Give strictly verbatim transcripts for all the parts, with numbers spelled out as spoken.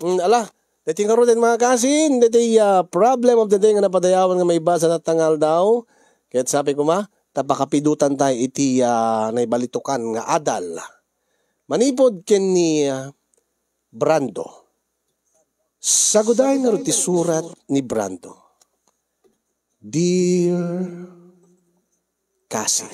Mm, ala, daytoy ngaruden, mga kasin, daytoy, ah, problem of the day nga napadayawan nga maibasa tatta nga aldaw. Ket sapay koma, ta pakapidotan tayo iti, ah, naibalitukan nga adal. Manipud ken ni, ah, Brando. Sagudayen ngarud ti surat ni Brando. Dear Kasi.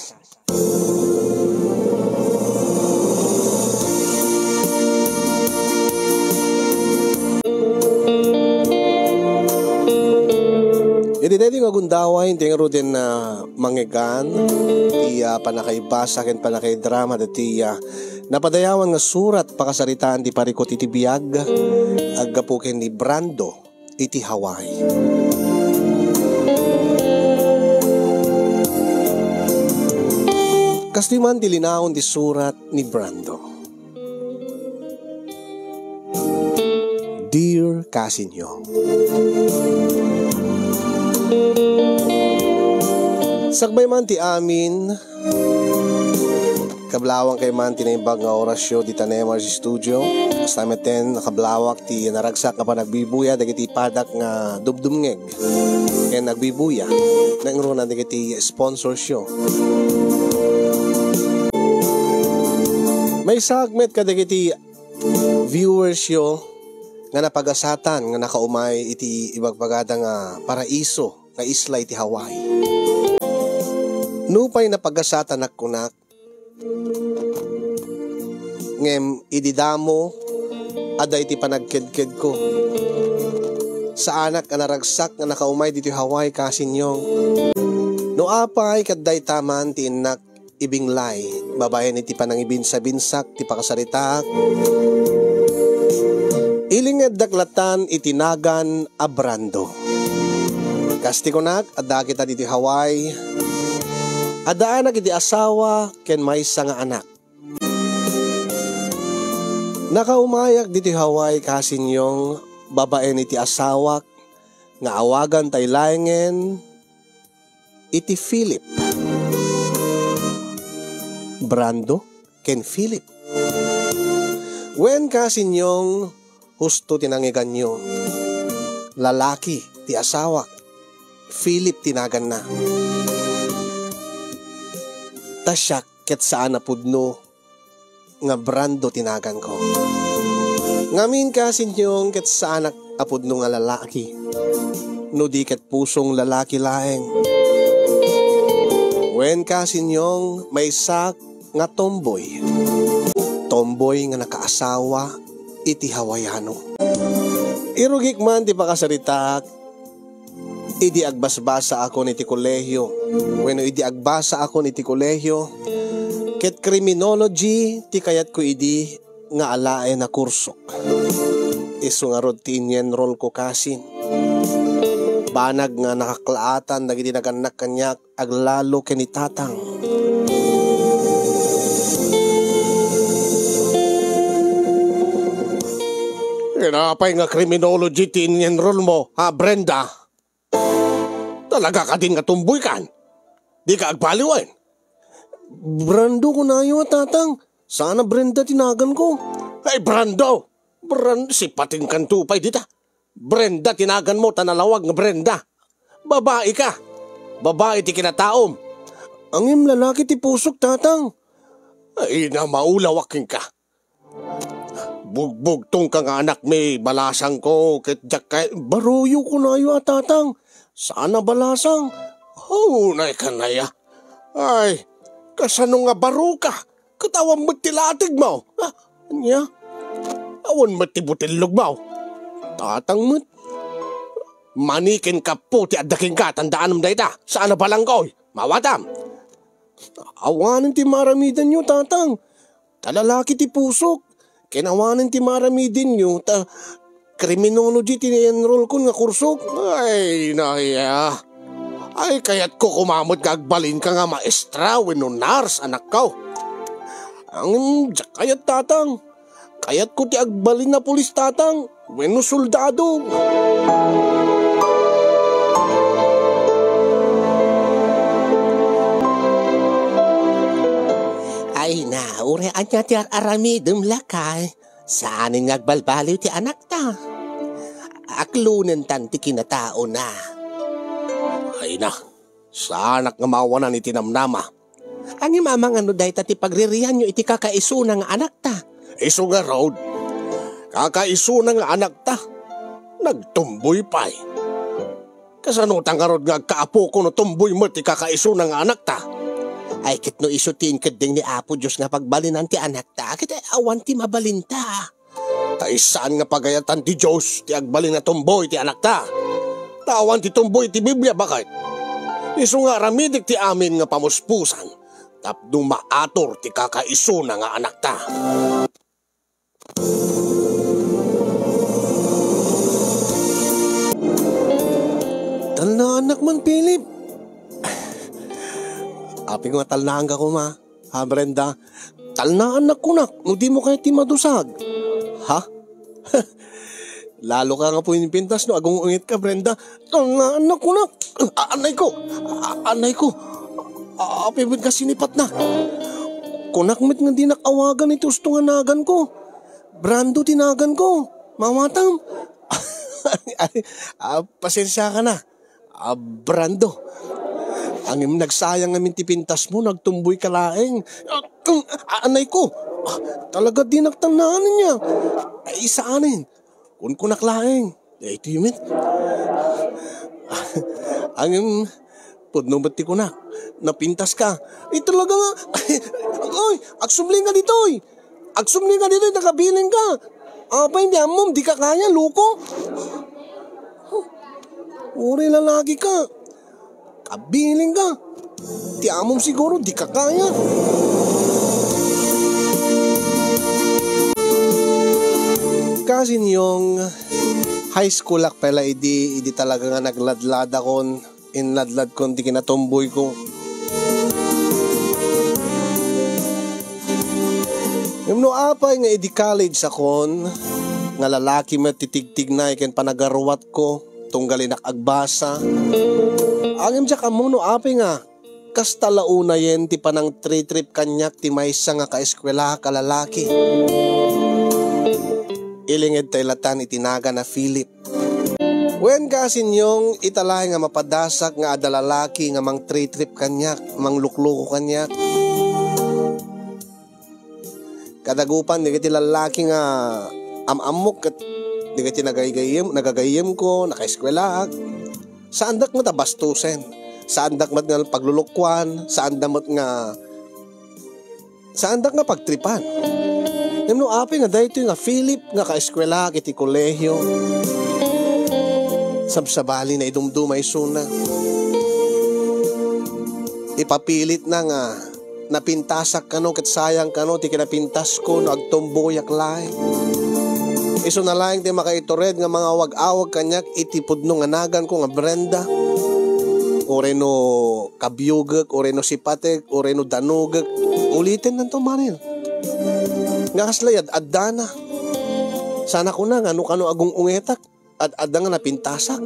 Iti daytoy nga gundaway, ti ngaruden, ah, mangngegan, ti, ah, pannakaibasa ken pannakaidrama daytoy, ah, napadayawan nga surat pakasaritaan ti parikut iti biag, aggapu ken ni Brando iti Hawaii. Kastoy man ti linaon ti surat ni Brando. Dear Kasinyong, sakbay man ti amin, kablawang kay man ti naimbag nga orasyo dita Nemars Studio. Kasta metten, nakablawak ti naragsak nga panagbibuya dagiti padak nga dumdumngeg ken agbibuya. Nangruna dagiti sponsorsyo. Maysaak met kadagiti viewersyo nga napagasatan nga nakaumay iti ibagbagada nga paraiso nga isla iti Hawaii. Nupay napagasatanak kunak, ngem idi damo, adda iti panagkedkedko. Saanak a naragsak nga nakaumay ditoy Hawaii, Kasinyong. No apay ket dayta man ti innak ibinglay babaen iti panangibinsabinsak ti pakasaritaak, ilingeddak latan iti nagan a Brando. Kas ti kunak, adda kita ditoy Hawaii. Addaanak iti asawa ken maysa nga anak. Nakaumayak ditoy Hawaii, Kasinyong, babaen iti asawak nga awagan tay laengen iti Philip. Brando ken Philip. Wen, Kasinyong, husto ti nangngeganyo. Lalaki ti asawak. Philip ti naganna. Ta siak ket saan a pudno nga Brando ti naganko. Ngamin, Kasinyong, ket saanak a pudno nga lalaki, no di ket pusong lalaki laeng. Wen, Kasinyong, maysak nga tomboy. Tomboy nga nakaasawa iti Hawaiano. Irugik man ti pakasaritaak, idi agbasbasaakon iti kolehio, wenno idi agbasaakon iti kolehio, ket criminology ti kayatko idi nga alaen a kursok. Isu ngarud ti inyenrolko, Kasin. Banag nga nakaklaatan dagiti nagannak kaniak aglalo ken ni Tatang. Apay nga criminology ti inenroll mo, ha, Brenda? Talaga kadin nga tomboykan? Dika agbaliwen? Brando kunayo a, Tatang. Saan a Brenda ti naganko. Ay, Brando! Bran-, sipatingkanto pay dita. Brenda ti naganmo ta nalawag nga Brenda. Babaika. Babai ti kinataom. Ngem lalaki ti pusok, Tatang. Ay, na, maulawak kenka. Bugbugtongka nga anakmi, balasangko, ket diak kay-, baroyo kunayo a, Tatang. Saan a balasang? Unay kanaya. Ay, kasano nga baroka? Ket awan met ti lategmo. Ah, ania? Awan met ti butellogmo. Tatang met. Mani ken kapo ti adda kenka, tandaanam dayta. Saan a balangkoy. Mawatam. Awanen ti maaramidenyo, Tatang. Ta lalaki ti pusok. Ken awanen ti maaramidenyo, ta criminology ti enrollkon nga kursok. Ay, naya. Ay, kayatko koma met nga agbalinka nga maestra wenno nurse, anakko. Ang diak kayat, Tatang. Kayatko ti agbalin a pulis, Tatang, wenno soldado. Ay na, uray ania ti ar-aramidem, lakay? Saanen nga agbalbaliw ti anakta. Aklonentan ti kinataona. Ay na, saanak nga maawanan iti namnama. Ngem amangan no dayta ti pagririanyo iti kakaisuna nga anakta. Isu ngarud, kakaisuna nga anakta, nagtumboy pay. Kasano ta ngarud nga agkaapoko no tumboy met ti kakaisuna nga anakta? Ay, ket no isu ti inkeddeng ni Apo Dios nga pagbalinan ti anakta, ket awan ti mabalinta. Ta saan nga pagayatan ti Dios ti agbalin nga tumboy ti anakta. Ta awan ti tumboy ti Biblia, baket. Isu nga aramidek ti amin nga pamuspusan tapno maator ti kakaisuna nga anakta. Talnaannak man, Philip. Apay nga talnaanka koma, ha, Brenda? Talnaannak kunak, no dimo kayat ti madusag. Ha? Lalo ka nga puminpintas no agung-unget ka, Brenda. Talnaannak kunak. A-, anay ko. A-, anay ko. Apay met nga sinipatna. Kunak met nga dinak awagan iti usto nga nagan ko. Brando ti nagan ko. Mawatam. Ay, ah, pasensiaka na. Ah, Brando. Ngem nagsayang ngamin ti pintasmo, nagtumboy ka laeng. Ah, mm, ah, anay ko. Ah, talaga dinak talnaan niya. Ay, saanen. Kunkunak laeng. Daytoy met. Ngem, pudno met ti kunak. Napintas ka. Ay, talaga nga. Oy, agsubli nga ditoy. Agsubli nga ditoy, nakabilin ka. Apay, di ammom, di ka kaya, loko. Uray lalaki ka. Kabilin ka. Ti amom siguro, di ka kaya. Kasinyong, high school ak pay la idi, idi talaga nga nagladladakon, inladladkon ti kinatumboyko. Ngem no apay nga idi college akon, nga lalaki met ti tigtignay ken panagaruatko, tunggal inak agbasa. Ngem diak ammo no apay nga kasta la unayen ti panangtritrip kaniak ti maysa nga kaeskuelaak a lalaki. Ilingedtay latan iti nagan a Philip. Wen, kasinyong, ita laeng nga mapadasak nga adda lalaki nga mangtritrip kaniak, manglukloko kaniak. Kadagupan dagiti lallaki nga am-ammok ket dagiti nagaygayyem-, nagagayyemko, nakaeskuelaak. Saandak met a bastusen. Saandak met nga paglulukoan. Saanda met nga, saandak nga pagtripan. Ngem no apay nga daytoy nga Philip nga kaeskuelaak iti kolehio, sabsabali nga idumduma isuna. Ipapilitna nga napintasak kano ket sayang kano ti kinapintasko no agtumboyak laeng. Isuna laeng ti makaitured nga mangawag-awag kaniak iti pudno nga naganko nga Brenda. Uray no kabiugek, uray no sipatek, uray no danugek, ulitennanto manen. Nga kasla ad-addana. Sana kuna nga no kano agung-ungetak, ad-adda nga napintasak.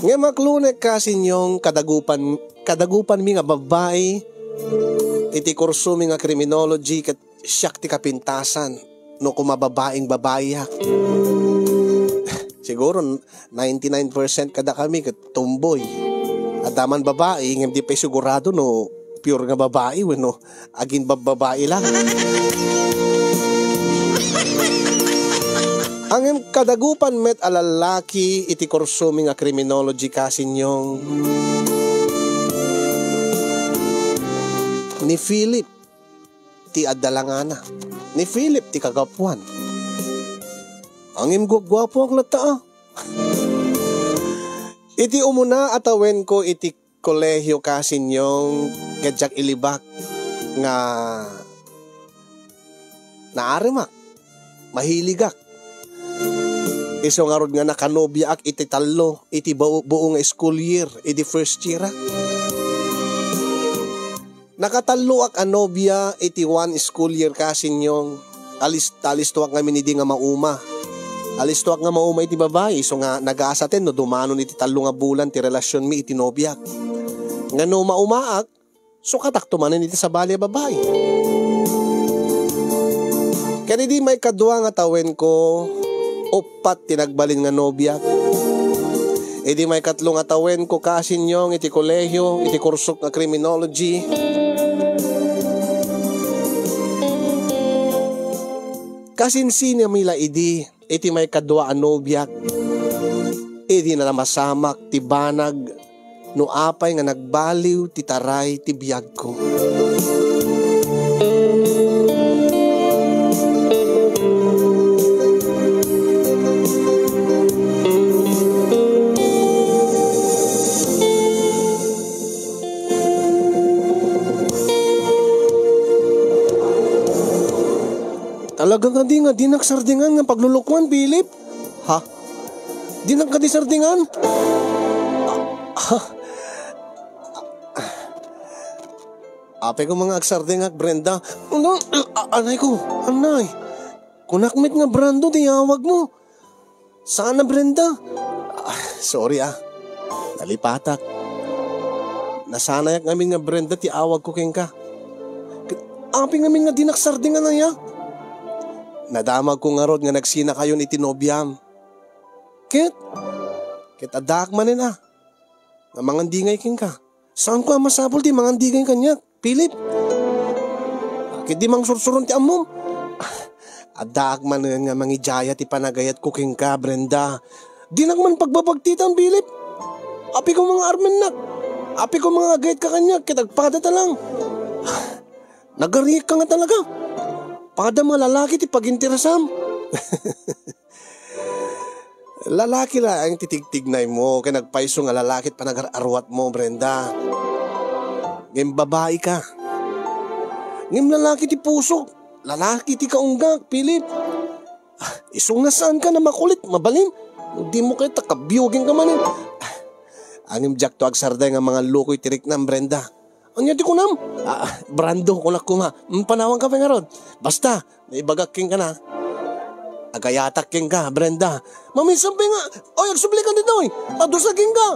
Ngem aklonek, kasinyong, kadagupan, kadagupanmi nga babbai iti kursomi nga criminology ket siak ti kapintasan no kuma babaing babaiak. Siguro, ninety-nine percent kadakami ket tomboy. Adda man babai, ngem di pay sigurado no pure nga babai wenno aginbabbabai la. Ngem kadagupan met a lallaki iti kursomi nga criminology, kasinyong, ni Philip ti adda langana. Ni Philip ti kagapuan. Ngem guaguapoak latta, a. Iti umuna a tawenko iti kolehio, kasinyong, ket diak ilibak nga naaremak, mahiligak. Isu ngarud nga nakanobiaak iti tallo iti buo, buo nga school year, iti first year, a. Nakatalloak a nobia iti one school year, kasinyong. Alis-, alistoak ngamin idi nga mauma. Alistoak nga mauma iti babai, isu nga nagasaten no dumanon iti tallo nga bulan ti relasionmi iti nobiak. Nga no maumaak, sukatakto manen iti sabali a babai. Ket idi maikadua nga tawenko, uppat ti nagbalin nga nobiak. Idi maikatlo nga tawenko, kasinyong iti kolehio, iti kursok nga criminology. Kasinsinami la idi, iti maikadua a nobiak, idi nalamasamak ti banag no apay nga nagbaliw ti taray ti biagko. Talaga kadi nga dinak sardingan nga paglulukoan, Philip? Ha? Dinak kadi sardingan? Ah, ha? Apay ko nga agsardingak, Brenda. Ano? A-, anay ko, anay. Kunak met nga Brando ti awag mo. Sana Brenda. Ah, sorry ah. Nalipatak. Nasanayak ngamin nga Brenda ti awag ko kenka. Ket apay ngamin nga dinak sardingan aya? Nadamag ko ngarud nga nagsinakayon iti nobiam. Ket, ket addaak manen a, nga mangandigay kenka. Saanko a masapul ti mangandigay kaniak, Philip. Ket di mangsursuron ti ammom. Addaak manen nga mangidiaya ti panagayatko kenka, Brenda. Dinak man pagbabagtitan, Philip. Apay ko nga armennak. Apay ko nga agayat ka kaniak, ket agpada ta lang. Nagariek ka nga talaga. Pada nga lalaki ti paginteresam. Lalaki laeng ti tigtignay mo, ken agpayso nga lalaki ti panagar-aruat mo, Brenda. Ngem babai ka. Ngem lalaki ti pusok, lalaki ti kaunggak, Philip. Ah, isu nga saan ka na makulit, mabalin. Di mo kayat ta kabiugen ka manen. Ah, ngem diakto agsarday nga mangallukoy ti riknam, Brenda. Ania ti kunam? Ah, Brando, kunak koma. Mm, panawan ka pay ngarud. Basta, naibagak kenka na. Agayatak kenka, Brenda. Maminsan pay nga, oy, agsubli ka ditoy. Adusa kenka.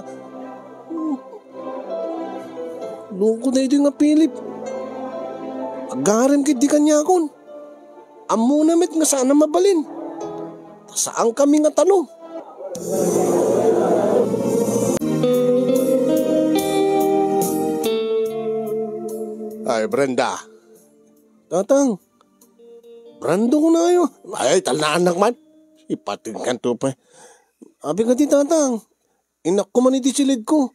Loko daytoy nga Philip. Agarem ket di kaniakon. Ammona met nga saan a mabalin. Saan kami nga tallo. Ay, Brenda. Tatang, Brando ko na ayo. Ay, talnaannak man. Ipatengkan to pa. Abi ka ti tatang. Inakko man iti silidko.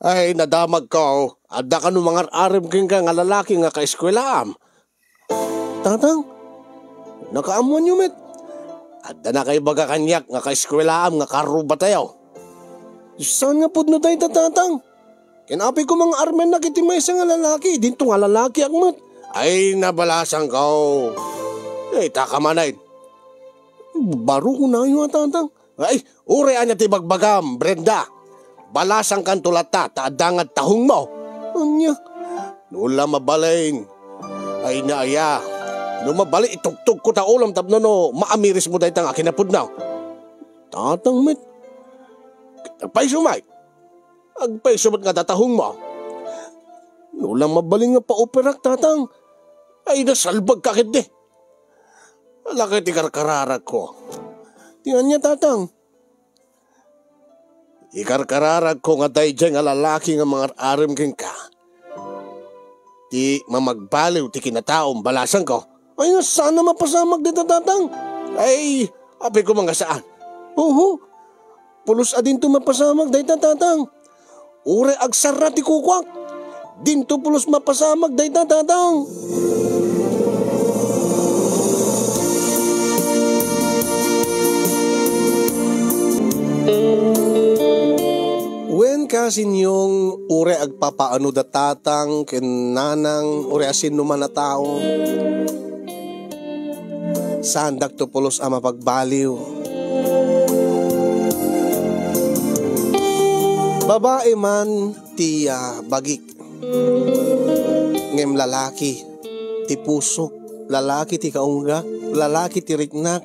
Ay, nadamagko. Adda kano mangar-arem kenka nga lalaki nga kaeskuelaam? Tatang, nakaammoanyo met. Adda nakaibaga kaniak nga kaeskuelaam nga karrubatayo. Saan nga pudno dayta, tatang? Ken apay ko mangar-armennak iti maysa nga lalaki, dinto nga lalakiak met. Ay, nabalasangko. Ay, taka manen. Baro ko nayo a, tatang. Ay, uray ania ti bagbagam, Brenda. Balasangkanto latta ta adda nga tahongmo. Ania? No la mabalin. Ay, naaya. No mabalin, itugtogko ta ulam tapno no maamirismo dayta nga kinapudno. Tatang met. Agpayso met. Agpayso met nga tatahongmo. No la mabalin nga paoperak, tatang. Ay, nasalbag ka ketdi. Ala ket ikarkararakko. Ti ania, tatang? Ikarkararakko nga daydiay nga lalaki nga mangar-arem kenka ti mamagbaliw ti kinataom, balasangko. Ay, saan a mapasamak dita, tatang? Ay, apay ko nga saan. Oho, pulos a dinto mapasamak dayta, tatang. Uray agsarra ti kukuak. Dinto pulos mapasamak dayta, tatang. Wen, kasinyong, uray agpapaano da tatang ken nanang, uray a sinno man a tao. Saandakto pulos a mapagbaliw. Babai man ti, ah, bagik, ngem lalaki ti pusok, lalaki ti kaunggak, lalaki ti riknak.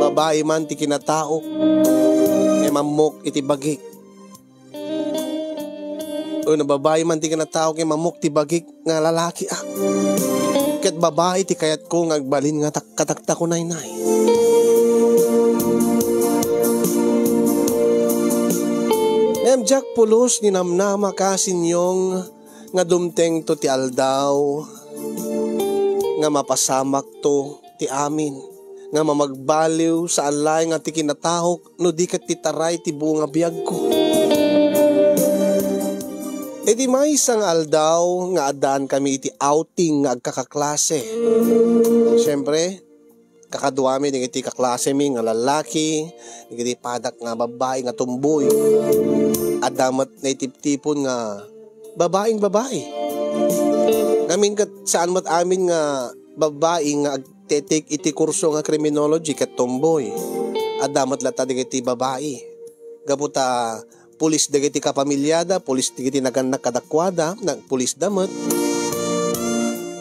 Babai man ti kinataok, ngem ammok iti bagik. Wenno babai man ti kinataok, ngem ammok ti bagik nga lalaki, ah. Ket babai ti kayatko nga agbalin nga tak-, kataktakunaynay. Ngem diak pulos ninamnama, kasinyong, nga dumtengto ti aldaw nga mapasamakto ti amin, nga mamagbaliw saan laeng nga ti kinataok no di ket ti taray ti buong a biagko. Iti maysa nga aldaw nga addaan kami iti outing nga agkakaklase. Siyempre, kakaduami dagiti kaklasemi nga lallaki, dagiti padak nga babbai nga tumboy. Adda met naitiptipon nga babaing babai. Ngamin ket saan met amin nga babbai nga agtetek iti kurso nga criminology ket tumboy. Adda met latta dagiti babai. Gapu ta pulis dagiti kapamiliada, pulis dagiti nagannak kadakuada, nagpulisda met.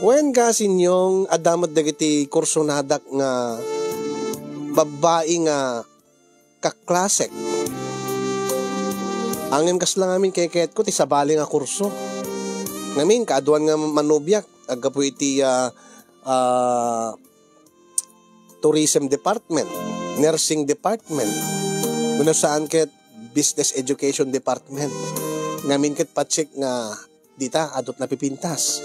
Wen, kasinyong, adda met dagiti kursonadak nga babbai nga kaklasek. Ngem kasla ngamin kayatko ti sabali nga kurso. Ngamin, kaaduan nga manubiak, aggapu iti, ah, ah, tourism department, nursing department, wenno saan ket business education department. Ngamin ket patsek nga dita, adut napipintas.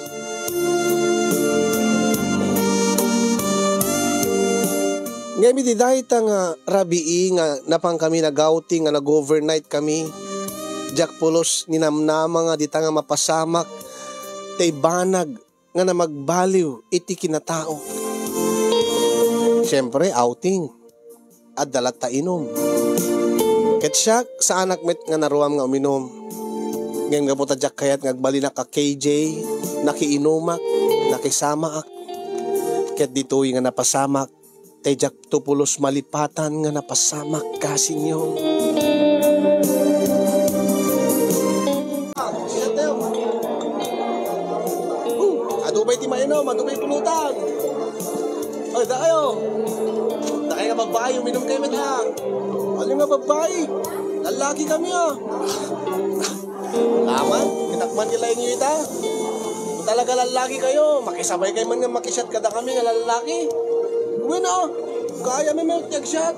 Ngem iti dayta nga rabii nga napan kami nag-outing nga nag-overnight kami, diak pulos ninamnama nga dita nga mapasamak tay banag nga namagbaliw iti kinatao. Siyempre, outing. Adda latta inum. Ket siak, saanak met nga naruam nga uminum. Ngem gapu ta diak kayat nga agbalinak a K J, nakiinumak, nakisamaak. Ket ditoy nga napasamak, tay diak to pulos malipatan nga napasamak, kasinyong. Adu pay ti mainom, adu pay pulutan. Oy, dakayo. Dakay nga babbai, uminum kayo met, ha? Ano nga babbai? Lallaki kami, ah. Aman, kitakman ti laingyo ita. Kung talaga lallaki kayo, makisabay kayo man nga makishot kada kami nga lallaki. Bueno, kaya mi met ti agshot.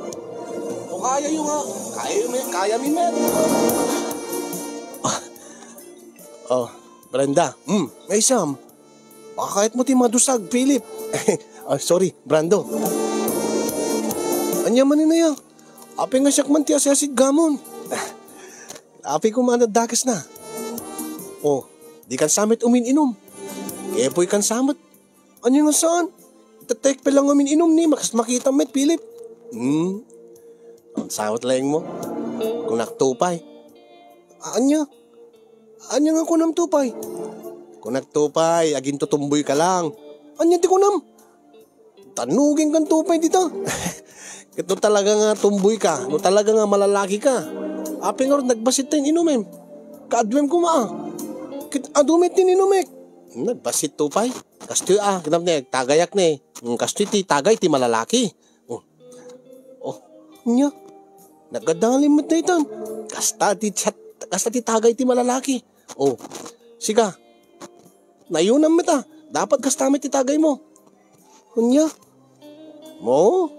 O kaya yo nga, kaya mi, kaya mi met. Oh, Brenda. Hmm, ay, Sam. Baka kayat mo ti madusag, Philip. Ah, sorry, Brando. Anya man inaya? Apay nga siak man ti asiasidgamon. Apay ko man a dakes na. Oh, di kan samet umin-inom. Epoy kan samet. Anya nga saan? Tetek pa lang umin-inom ni, makas makita met, Philip. Hmm. Oh, samet laeng mo. Kunak to pay. Anya? Anya nga kunam to pay? Kunak to pay, agintutumboy ka lang. Anya ti kunam? Tanugin kan to pay dita. Ket no talaga nga tumboy ka, no talaga nga malalaki ka, apay ngarud nagbasit ta in-inumem? Kaaduem koma, ah. Ket adu met ti in-inumek. Nagbasit to pay. Kastoy, ah, kinam ne, tagayak ne. Mm, kastoy ti tagay ti malalaki. Oh. Oh. Nya. Nagadalim met daytan. Kasta ti chat, kasta ti tagay ti malalaki. Oh. Sika. Nayunam met, ah. Dapat kasta met ti tagay mo. Nya. Mo?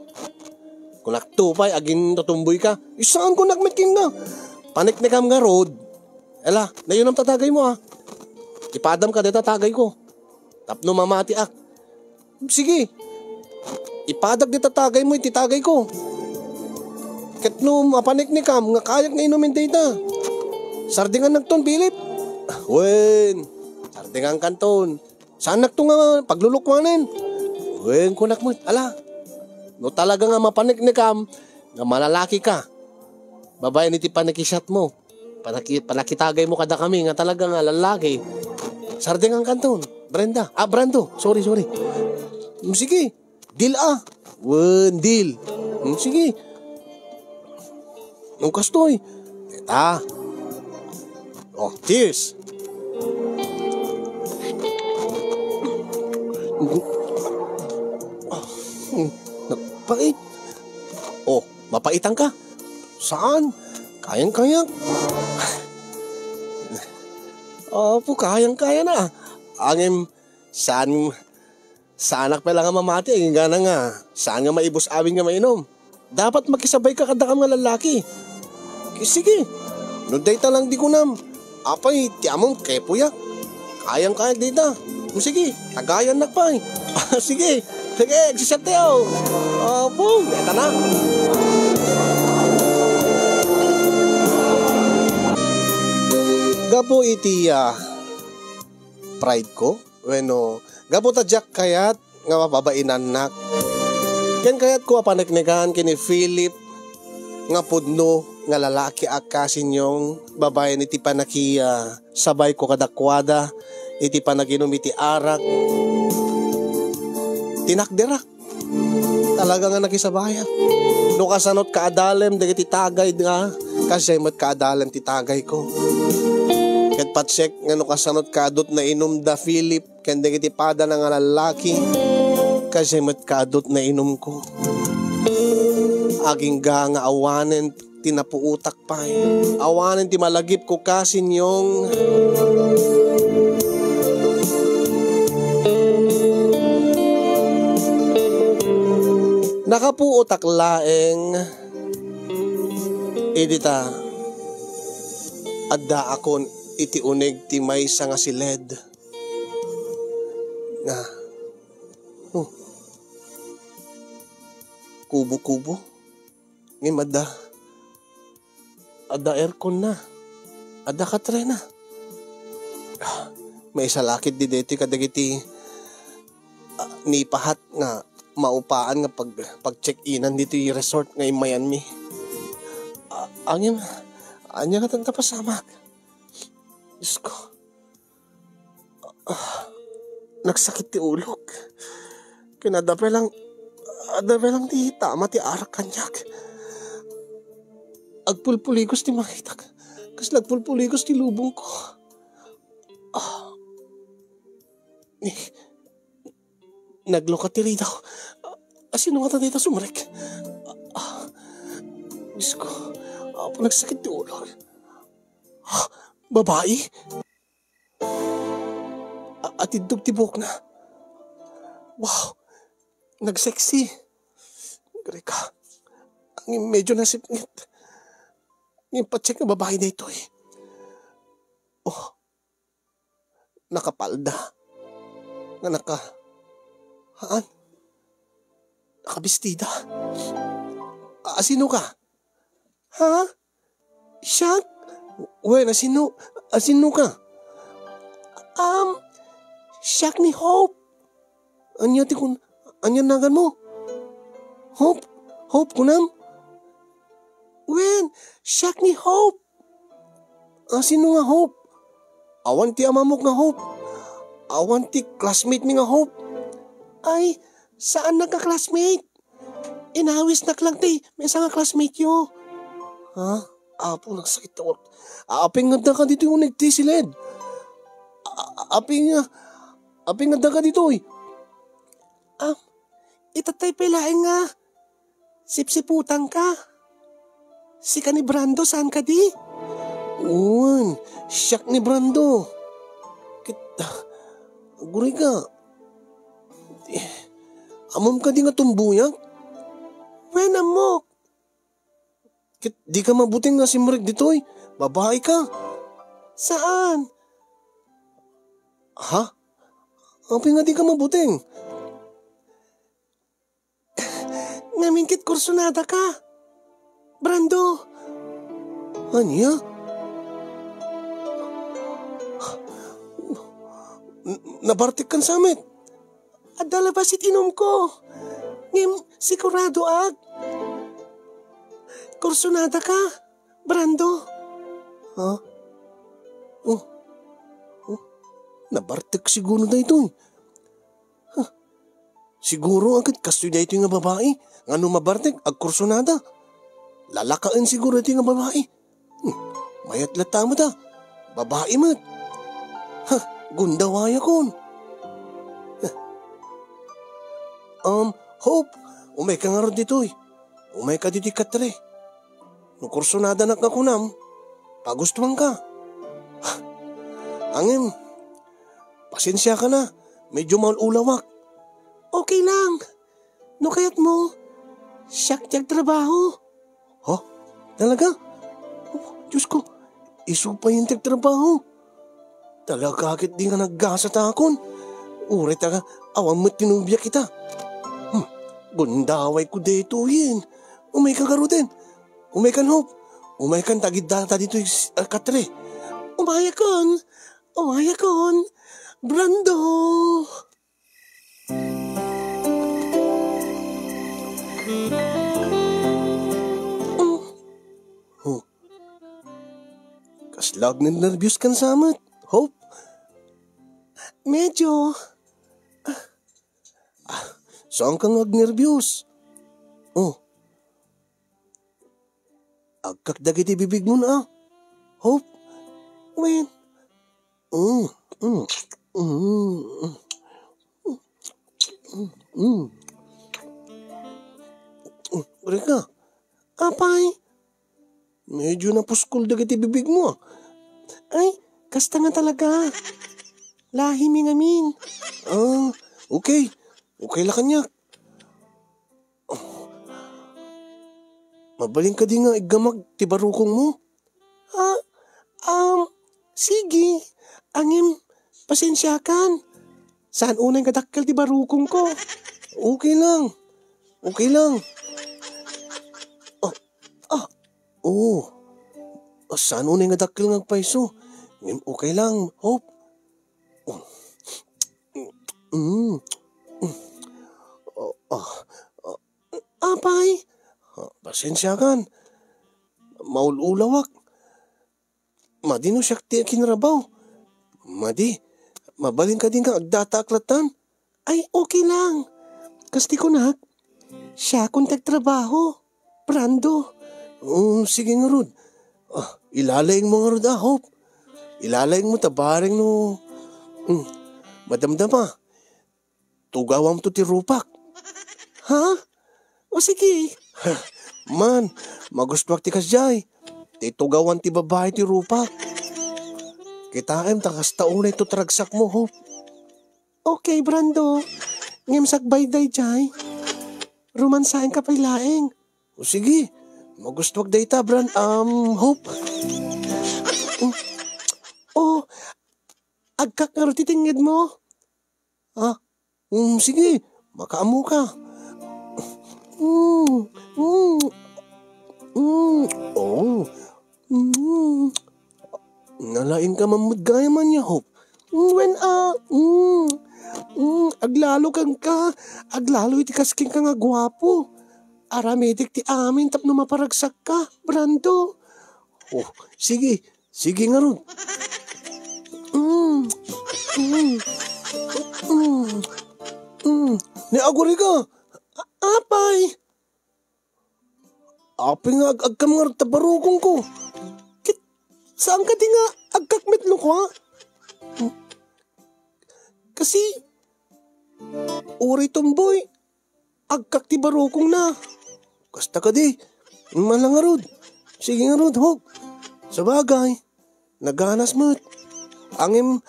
Kunak to pay, agin tutumboy ka. Isaan kunak met kinna. Paniknikam ngarud. Ela, nayunam ta tagay mo, ah. Ipadam ka deta tagay ko. Tapno mamatiak. Sige. Ipadak dita tagay mo iti tagay ko. Ket no mapaniknikam nga kayak nga inumin dayta, sardingan nagton, Philip. Wen, sardingan kanton. Saan nakto nga paglulukuanen? Wen, kunak met, ala. No talaga nga mapaniknikam nga malalaki ka, babaen iti panakisat mo. Panaki-, panakitagay mo kadakami nga talaga nga lallaki. Sardingan kanton, Brenda. Ah, Brando. Sorry, sorry. Mm, sige. Deal, ah. Wen, deal. Mm, sige. Ang kastoy. Eta. Oh, cheers. Mm, nagpait. Oh, mapaitan ka? Saan? Kayang-kaya. Apo, kayang-kaya na. Angem, saan, Saanak pay la nga mamati, agingga nga saan nga maibus-awin nga mainum. Dapat makisabayka kadakam nga lallaki. Sige, no dayta lang ti kunam, apay, ti ammom, kepoyak. Kayam kayat dayta. O sige, tagayannak pay. Sige, sige, agsisiatyo. Apo, dayta na. Gapu iti, ah, pride ko, wenno, gapu ta diak kayat nga mababainannak. Ken kayatko a paneknekan ken ni Philip nga pudno nga lalaki a kasinyo, babaen iti panaki-, ah, sabayko kadakuada, iti panaginum iti arak. Tinakderak. Talaga nga nakisabayak. No kasanot kaadalem dagiti tagay da, kasdiay met kaadalem ti tagayko. Ket patsek nga no kasanot kaadut nainum da Philip ken dagiti padana nga lallaki, kasdiay met kaadut nainumko. Agingga nga awanen ti napuotak pay. Awanen ti malagipko kasinyo. Nakapuotak laeng idi ta addaakon iti uneg ti maysa nga siled nga, oh, kubo-kubo. Ngem adda, adda aircon na. Adda katrena. Ah, maysa la ketdi daytoy kadagiti, ah, nipahat nga maupaan nga pag-, pag-check-inan ditoy resort nga immayanmi. Ah, ngem, ania ngatan ti napasamak? Diyos ko. Ah, nagsakit ti ulok. Ken adda pay lang, adda pay lang ti tama ti arak kaniak. Agpulpuligos ti makitak. Kasla agpulpuligos ti lubongko. Ah. Ni, naglukat ti ridaw. Asino ngata dayta sumrek? Ah, Diyos ko. Apo, nagsakit ti ulok. Ah, babae? A-, atiddog ti buokna. Wow! Nagsexy. Greka. Ang medyo nasipnget. Yung patsek nga babae daytoy. Oh. Nakapalda. Nga naka-, haan? Nakabistida. A-, asino ka? Ha? Siak? Wen, asino, asino ka? Um, siak ni Hope. Ania ti kun-, ania naganmo? Hope? Hope kunam? Wen, siak ni Hope. Asino nga Hope? Awan ti amamok nga Hope. Awan ti classmate mi nga Hope. Ay, saan nga classmate? Inawisnak lang ti maysa nga classmate yo. Ha? Apo, nagsakit ako. Aping nga daka ditoy uneg ti siled. A-, a-, aping nga, aping nga daka ditoy. Ah, itatay pay laeng nga sipsiputang ka. Sika ni Brando, saan kadi? Wen, siak ni Brando. Ket, aguray ka. Ammom kadi nga tumboyak? Wen, ammok. Ket di ka mabuteng nga simrek ditoy. Babae ka. Saan? Ha? Apay nga di ka mabuteng? Ngamin ket kursunada ka, Brando. Ania? N-, nabartek kan samet. Adda labasit inumko. Ngem sigurado ak. Kursunada ka, Brando. Ha? Oh. Oh. Nabartek siguro daytoy. Huh. Siguro a ket kastoy daytoy nga babai nga no mabartek, agkursunada. Lalakaen siguro daytoy nga babai. Hmm. Mayat latta met a. Babai met. Ha, gundawayakon. Huh. Um, Hope, umayka ngarud ditoy. Umayka ditoy katre. No kursunadanak nga kunam, pagustuanka. Ngem, pasensiaka na, medyo maul-ulawak. Okay lang. No kayatmo, siak ti agtrabaho. Ha? Talaga? Oh, Diyos ko, isu pay ti agtrabaho. Talaga ket di nga naggasatakon. Uray ta awan met ti nobiak ita. Hmm, gundawayko daytoyen. Umayka garuden. Umaykan, Hope. Umaykan ta agiddata ditoy, ah, katre. Umayakon. Umayakon. Brando. Hmm. Huh. Kasla agnernerbios kan samet, Hope. Medyo. Ah, ah, saanka nga agnerbios? Oh. Agkak dagiti bibigmon a, Hope. Wen. Mm, mm, mm, mm, mm. Rika. Apay? Medyo napuskol dagiti bibigmo a. Ay, kasta nga talaga. Lahimi ngamin. Ah, okay. Okay la kaniak. Mabalin kadi nga iggamag ti barukongmo? Ah, um, sige. Ngem, pasensiakan. Saan unay nga dakkel ti barukongko. Okay lang. Okay lang. Ah, ah, oo. Ah, saan unay nga dakkel nga agpayso? Ngem okay lang, Hope. Mm. Mm. Ah, ah, ah. Apay? Ah, pasensiakan. Maul-ulawak. Madi no siak ti akinrabaw. Madi, mabalin kadi nga agdataak latan? Ay, okay lang. Kas ti kunak, siakon ti agtrabaho. Brando. Oh, sige ngarud. Ah, ilalaingmo ngarud a, Hope. Ilalaingmo ta bareng no, mm, madamdama. Tugawamto ti rupak. Ha? O sige. Man, magustuak ti kasdiay. Ti tugawan ti babai ti rupak. Kitaem ta kasta unay to ti ragsakmo, Hope. Okay, Brando. Ngem sakbay daydiay. Romansaenka pay laeng. O sige, magustuak dayta, Bran-, um, Hope. Mm. Oh, agkak ngarud ti tengngedmo. Ah, mm, sige, makaammoka. Mm, mm, mm, oh, mm. Nalaingka man met gayam ania, Hope. Mm, wen a, mm, mm, aglalo kenka, aglalo iti kas kenka nga guapo. Aramidek ti amin tapno maparagsakka, Brando. Oh, sige, sige ngarud. Mm, mm, mm, mm. Ni agurika. A-, apay. Apay nga ag-agkam ngarud ta barukongko? Ket, saan kadi nga agkak met luko, a? Kasi, uray tumboy, agkak ti barukongna. Kasta kadi, mala ngarud. Sige ngarud, Hope. Sabagay, naganas met. Ngem,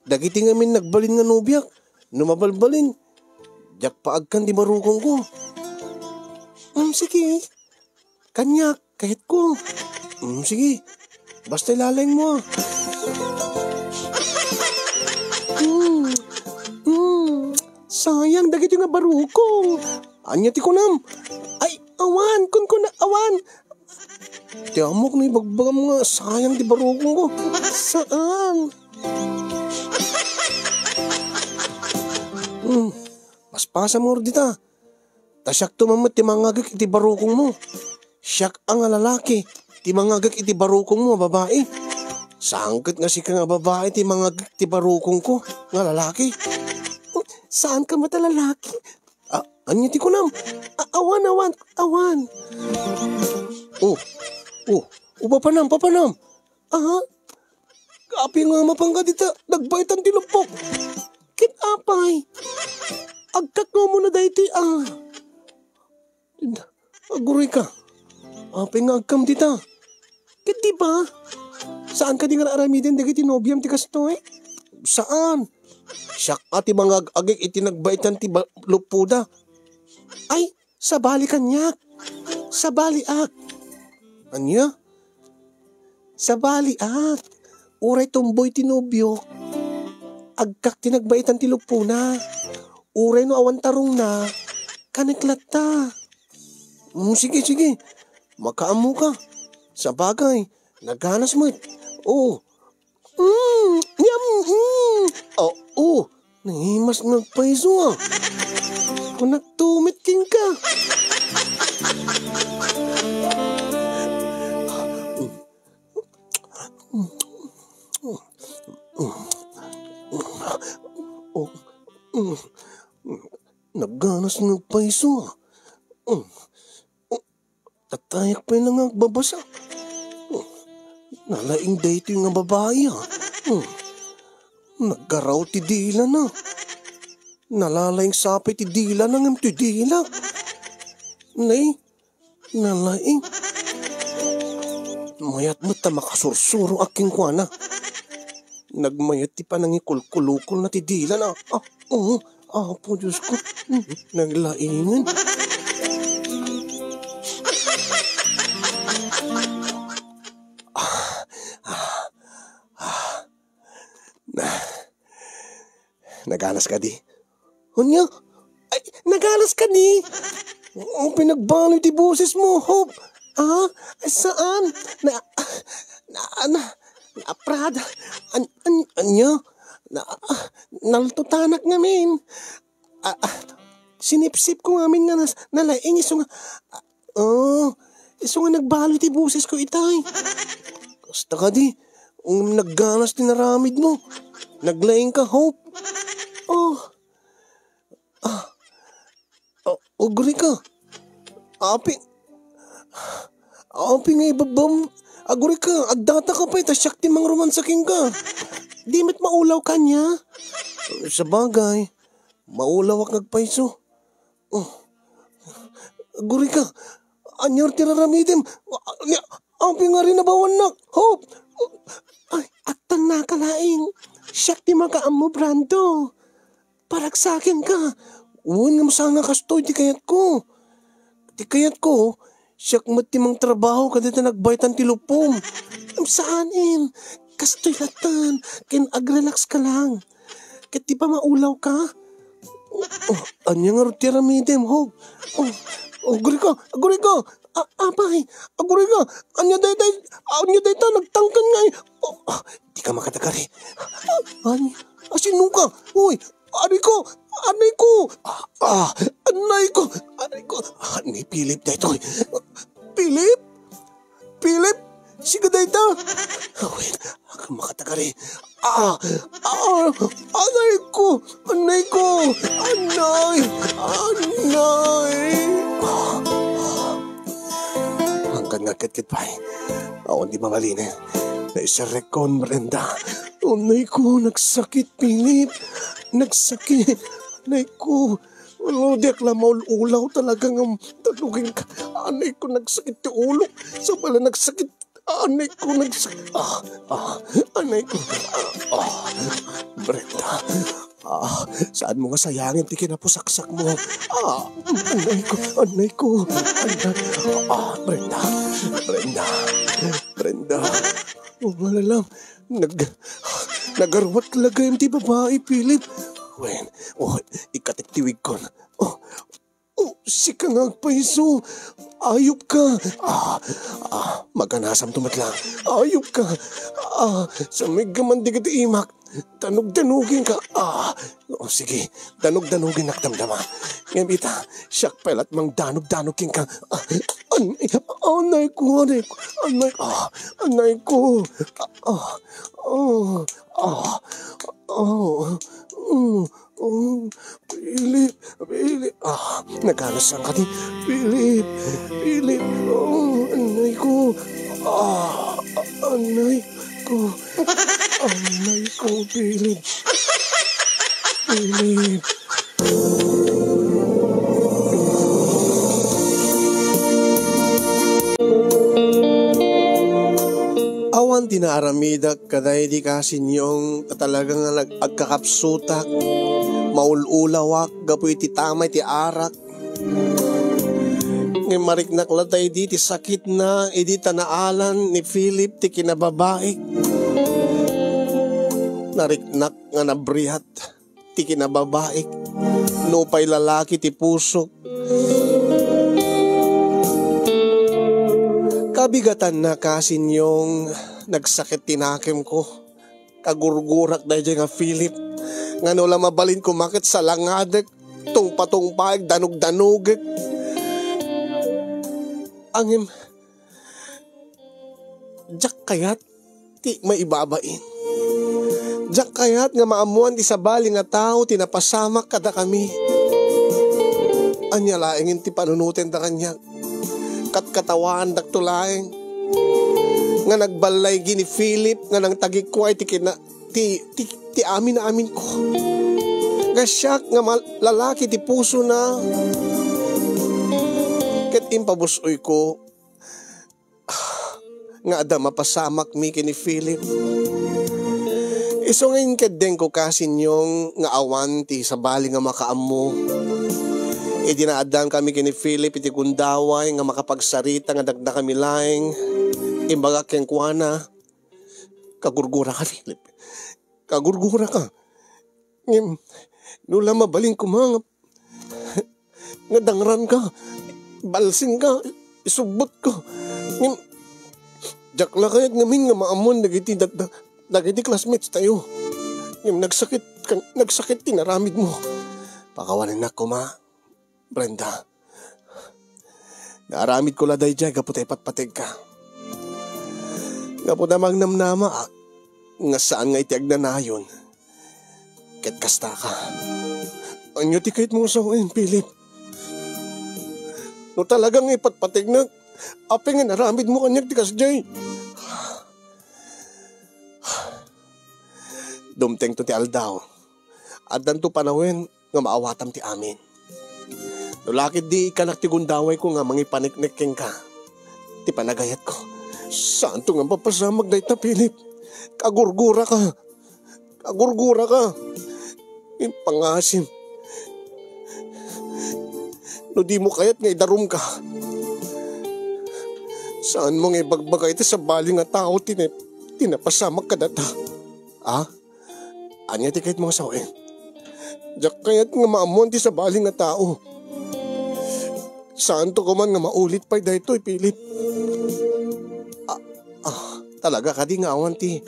dagiti ngamin nagbalin nga nobiak, no mabalbalin, diak paagkan ti barukongko. Mm, sige. Kaniak, kayatko. Mm, sige. Basta ilalaingmo, a. Mm, mm, sayang dagiti nga barukong. Ania ti kunam? Ay, awan, kunkuna, awan. Ti ammok no ibagbagam nga sayang ti barukongko. Saan? Hmm, paspasam ngarud dita. Ta siakto man met ti mangagek iti barukongmo. Siak a nga lalaki ti mangagek iti barukongmo a babai. Saan ket nga sika nga babai ti mangagek ti barukongko nga lalaki? Saanka met a lalaki? A-, ania ti kunam? A-, awan, awan, awan. Oh, oh, oh, papanam, papanam. Aha? Apay nga mapanka dita, nagbaytan ti luppok. Ket apay? Agkakmo na daytoy, a. Aguray ka. Apay nga agkam dita? Ket di ba? Saan kadi nga aramiden dagiti nobiam ti kastoy? Saan? Siak a ti mangag-agik iti nagbaitan ti ba-, luppoda. Ay, sabali kaniak. Sabaliak. Ania? Sabaliak. Uray tomboy ti nobiok, agkak ti nagbaitan ti luppona. Uray no awan tarongna, kanek latta. Mm, sige, sige. Makaammoka. Sabagay, naganas met. Oo. Mm, yam, mm. Oo. Nangimas nga agpayso, a. Kunak tumit kenka. Naganas nga agpayso, a. Tatayak pay la nga agbabasa. Hmm. Nalaing daytoy nga babai, a. Hmm. Naggaraw ti dilana. Nalalaing sapay ti dilana ngem ti dilak. Nay, nalaing. Mayat met ta makasursuro a kenkuana. Nagmayat ti panangikulkulukolna ti dilana. Ah, oo. Apo Diosko, naglaingan. Ah, ah, ah. Na, naganas kadi? Ania? Ay, naganas kadi? Oo, pinagbaloy ti boses mo, Hope. Ah, ay, saan? Na, na, na, na, Prada. An-, an-, ania? Na, ah, naltutanak ngamin. Ah, ah, sinipsip ko ngamin nga nas-, nalaing isu nga, ah, oh, isu nga nagbaloy ti boses ko itay. Kasta kadi, um, nagganas ti naramid mo. Naglaing ka, Hope. Oh. Ah. Ah, ugri ka. Api. Api nga ibabam. Aguri ka, agdata ka pay, ta siak ti mangromansa kenka. Di met maulaw ka nia? Sabagay, maulawak nga agpayso. Oh. Aguri ka, ania ti raramidem? Ania, api nga rinabawannak? Hope! Ay, attanna ka laeng. Siak ti makaammo, Brando. Paragsakenka. Wen, ngem saan nga kastoy ti kayatko. Ti kayatko, siak met ti mangtrabaho kadagiti nagbaitan ti luppom. Ngem saan, em. Kastoy latta, ken agrelax ka lang. Ket di ba maulaw ka? Oh, ania ngarud ti aramidem, Hope? Oh, oh, aguri ka, aguri ka. A-, apay, aguri ka. Ania dayta, ania dayta, nagtangken nga, eh. Oh, ah, di ka makatagari. Ah, ay, asino ka? Uy, Aray ko! Anay ko! Ah, ah, anay ko! Aray ko! Ah, ni Philip daytoy. Philip? Philip? Sika dayta? Awen, agka makatagari. Ah, ah, anay ko! Anay ko! Anay! Anay! Ah, ah. Hangkan nga ketket pay. Awan di mabalinen. Naisarrekon, Brenda. Anay ko, nagsakit, Philip. Nagsakit. Anay ko. Ano, diak la maul-ulaw talaga nga danugen ka. Anay ko, nagsakit ti ulok. Sabali nagsakit. Anay ko, nagsakit. Ah, ah, anay ko. Ah, ah, Brenda. Ah, saan mo nga sayangen ti kinapusaksak mo? Ah, anay ko, anay ko. Anay. Ah, Brenda. Brenda. Brenda. Oh, malalam. Nag-, nagaruat lagayam ti babai, Philip. Wen, oh, ikatiktiwigkon. Oh, oh, sika nga agpayso. Ayop ka. Ah, ah, maganasam to met lang. Ayop ka. Ah, samig ka man dagiti imak. Danug-danugen ka. Ah, oh, sige. Danug-danugen ak damdama. Ngem ita, siak pay lat mangdanug-danug kenka. Ah, an-, anay ko, anay ko, anay, ah, anay ko. Ah, ah, ah, ah, mm, mm, Philip, Philip. Ah, naganasan ka di. Philip, Philip. Oh, anay ko. Ah, anay ko. Anay ko, Philip. Philip. Awan Ti naaramidak kadaydi, kasinyong, ta talaga nga nag-, agkakapsutak, maul-ulawak gapu iti tamay ti arak. Ngem mariknak la daydi ti sakitna idi ta naalan ni Philip ti kinababaik. Nariknak nga nabriat ti kinababaik, nupay lalaki ti pusok. Kabigatanna, kasinyong, nagsakit ti nakemko. Kagurgurak daydiay nga Philip, nga no la mabalin koma ket salangadek, tungpatungpaek, danugdanugek. Ngem, diak kayat ti maibabain. Diak kayat nga maammoan ti sabali nga tao ti napasamak kadakami. Ania laengen ti panunotenda kaniak? Katkatawaandakto laeng nga nagballaygi ni Philip nga nangtagikua iti kina-, ti, ti, ti amin-aminko. Nga siak nga mal-, lalaki ti pusona. Ket impabus-oyko nga adda mapasamakmi ken ni Philip. Isu nga inkeddengko, kasinyong, nga awan ti sabali nga makaammo. Idi naaddankami ken ni Philip iti gundaway nga makapagsarita nga dakdakami laeng, imbagak kenkuana, "Kagurguraka, Philip. Kagurguraka. Ngem, no la mabalin koma nga, nga dangranka, balsinka, isubbotka. Ngem, diak la kayat ngamin nga maammoan dagiti dat-, dagiti classmates tayo. Ngem, nagsakit kan-, nagsakit ti naramidmo." Pakawanennak koma, Brenda. Naaramidko la daydiay gapu ta ipatpategka. Gapu ta mangnamnamaak nga saan nga iti agnanayon ket kastaka. Ania ti kayatmo nga sawen, Philip? No talaga nga ipatpategnak, apay nga inaramidmo kaniak ti kasdiay? Dumtengto ti aldaw. Addanto panawen nga maawatam ti amin. No la ketdi ikkanak ti gundawayko nga mangipaneknek kenka, ti panagayatko. Saanto nga mapasamak dayta, Philip. Kagurguraka. Kagurguraka. Impangasim. No dimo kayat nga idarumka, saanmo nga ibagbaga iti sabali nga tao ti na-, ti napasamak kadata. Ah? Ania ti kayatmo nga sawen? Diak kayat nga maammoan ti sabali nga tao. Saanto koma nga maulit pay daytoy, Philip. Ah, ah, talaga kadi nga awan ti,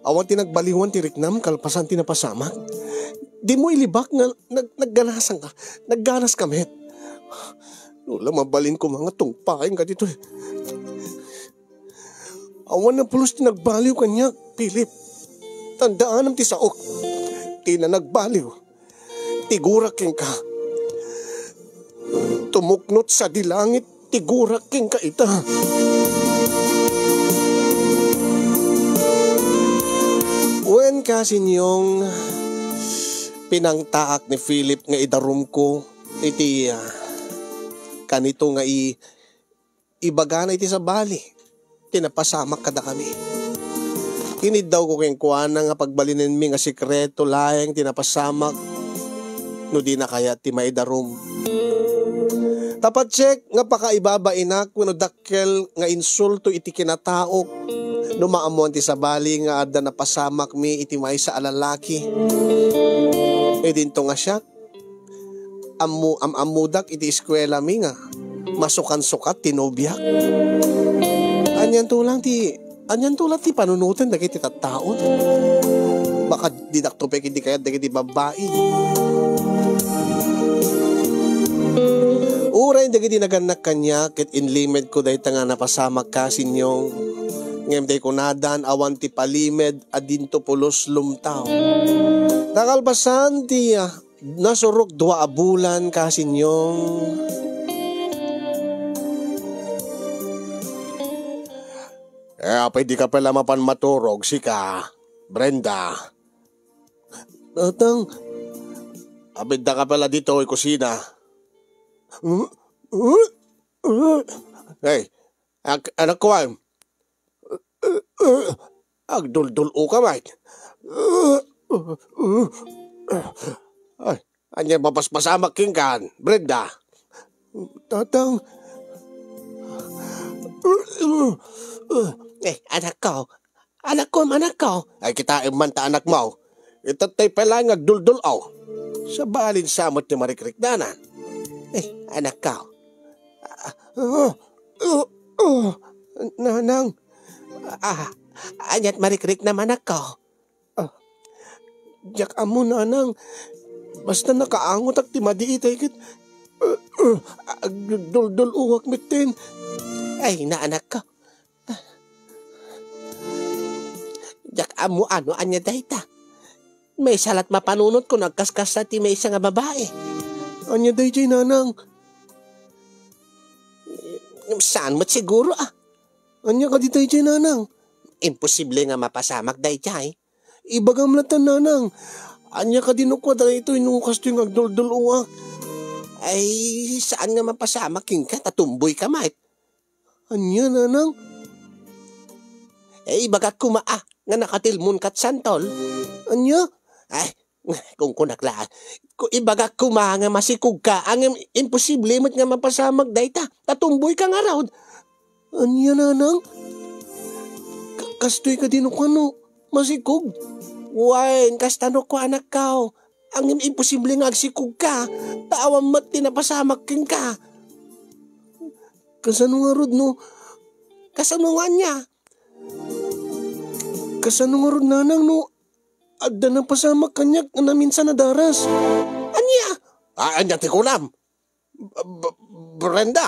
awan ti nagbaliwan ti riknam kalpasan ti napasamak? Dimo ilibak nga nag-, nagganasanka, nagganaska met. No la mabalin koma nga tungpaenka ditoy. Awan a pulos ti nagbaliw kaniak, Philip. Tandaanam ti saok. Ti nagbaliw ti gurak kenka. Tumuknot sadi langit ti gurak kenka ita. Wen, kasinyong, pinangtaak ni Philip nga idarumko iti, ah, kanito nga i-, ibagana iti sabali ti napasamak kadakami. Kiniddawko kenkuana nga pagbalinenmi nga sekreto laeng ti napasamak no dina kayat ti maidarum. Ta patse nga pakaibabainak wenno dakkel nga insulto iti kinataok no maammoan ti sabali nga adda napasamakmi iti maysa a lalaki. Idinto nga siak, ammo-, am-ammodak iti eskuelami nga masukansukat ti nobiak. Anianto lang ti, anianto lang ti panunoten dagiti tattaon? Baka didakto pay ket di kayat dagiti babbai. Uray dagiti nagannak kaniak ket inlimedko dayta nga napasamak, kasinyong. Ngem tay kunadan, awan ti palimed a dinto pulos lumtaw. Ta kalpasan ti, ah, nasurok dua a bulan, kasinyong. Eh, apay di ka pala mapan maturog, sika, Brenda? Tatang, apay di ka pala ditoy kusina? Hey, ak-, anak ko, ah. Agduldul-oka met. Ay, ania mapaspasamak kenka, Brenda? Tatang. Eh, anakko. Anakko, anakko. Ay, kitaem man ta anakmo. Itattay pay laeng nga agduldul-o. Sabalin sa met ti marikriknana. Eh, anakko. Ah, oh, oh, oh, nanang. Ah, ania't marikriknam, anakko? Ah, diak ammo, nanang. Basta nakaangotak ti madi itay ket, uh, uh, agduldul-uak metten. Ay, naanakko. Diak ammo no ania dayta. Maysa lat mapanunotko no agkaskasta ti maysa nga babai. Ania daydiay, nanang? Saan met siguro, ah. Ania kadi daydiay, nanang? Imposible nga mapasamak daydiay. Ibagam latta, nanang. Ania kadi no kua daytoy no kastoy nga agduldul-oak? Ay, saan nga mapasamak kenka, ta tumboyka met. Ania, nanang? Eh, ibagak koma, ah, nga nakatilmonkat santol. Ania? Ay, kunkunak la. Ku-, ibagak koma nga masikogka, ngem imposible met nga mapasamak dayta, ta tumboyka ngarud. Ania, nanang? Ka-, kastoy kadi no kua no masikog? Wen, kasta no kua, anakko. Ngem imposible nga agsikogka, ta awan met ti napasamak kenka. Kasano ngarud no? Kasano nga ania? Kasano ngarud, nanang, no adda napasamak kaniak nga naminsan a daras? Ania? Ah, ania ti kunam? B-, B-, Brenda?